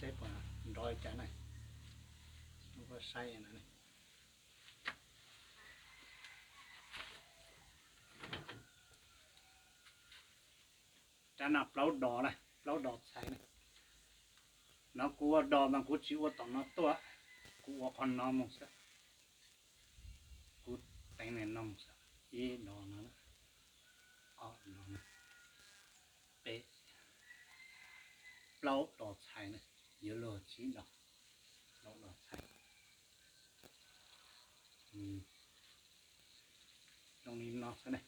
Seb puas nrov li cas na. Saib na. Rab no plaub dos na, plaub dos txhais na. No kuv ua dos mas kuv tsis ua tom no tuaj, kuv ua qhov no mus xwb. Kuv teev no mus xwb, ib dos no, ob no, peb, plaub dos txhais na, yuav luag tsib dos, plaub dos txhais. Zoo li no xwb na.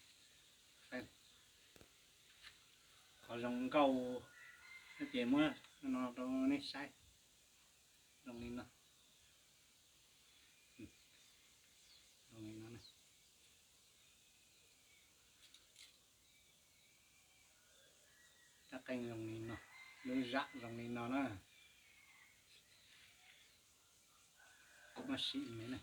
Qhov zoo nkauj no ces muab no rau nej saib. Zoo li no. Zoo li no. Rab qeej zoo li no, lub zam zoo li no na. Muab sim me na.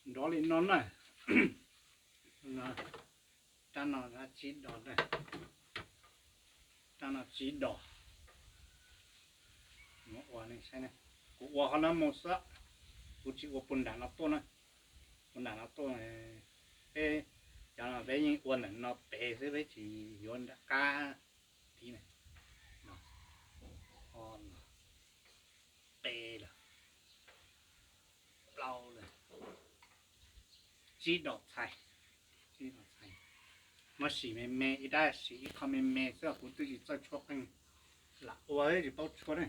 Nrov li no na. Rab no tsib dos, rab no tsib dos. Ua, kuv ua qhov no mus xwb, kuv tsis ua puag nram no tuaj na. Puag nram no tuaj, peb cov no peb yeej ua ntawm no pem xwb, peb tsis yuav nram qab tiv na. Peb lawm, plaub lawm, tsib dos txhais. Muab sim me me, ib rab sim ib qho me me xwb, kuv twb tsis txawj tshuab qeej, lam ua tsis paub tshuab ne.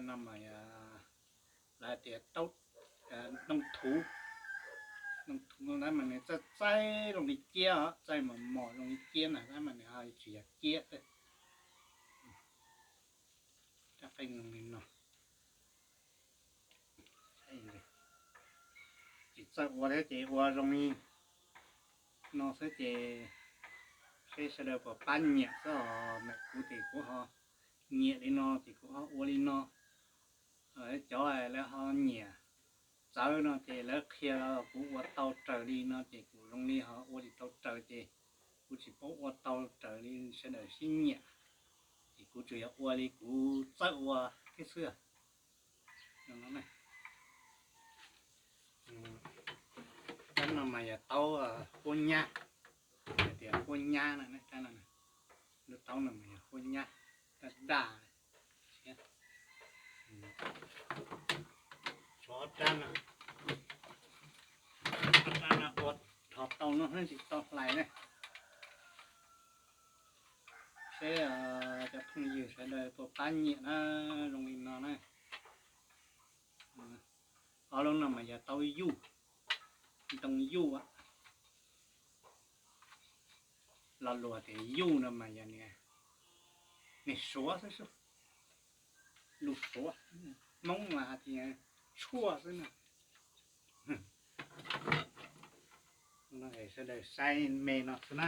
No mas lawv hais tias nooj thuv, nooj thuv no tab mas nws txaij txaij zoo li ciab os, txaij mos mos zoo li ciab na, tab mas nws ho tsis yog ciab xwb. Rab qeej zoo li no. Tsis txawj ua thiab ces ua zoo li no xwb ces seb sawv daws puas pab nyiam xwb os. Ntawm kuv ces kuv ho nyiam li no ces kuv ho ua li no. Cov lawv ho nyiam txawv no ces lawv qhia kuv ua tau raws li no ces kuv zoo li ho ua tsis tau raws ces kuv tsis paub ua tau raws li sawv daws sib nyiam, ces kuv tsuas yog ua li kuv txawj ua thiab xwb. Rab no mas yog taub quab nyab, hais tias quab nyab na, rab no, lub taub no mas yog quab nyab, daj daj. Tshuav ob rab no, ob rab no ua dhos tau no xwb tsis tau hlais ne. Seb cov phooj ywg sawv daws puas pab nyiam na, zoo li no na. Ob lub no mas yog taub yuj, ntoo yuj. Lo lus tias yuj no mas yog niag, niag suav xwb, lus suav, Hmoob mas hais tias tshuaj xwb na. Sawv daws saib me no xwb na.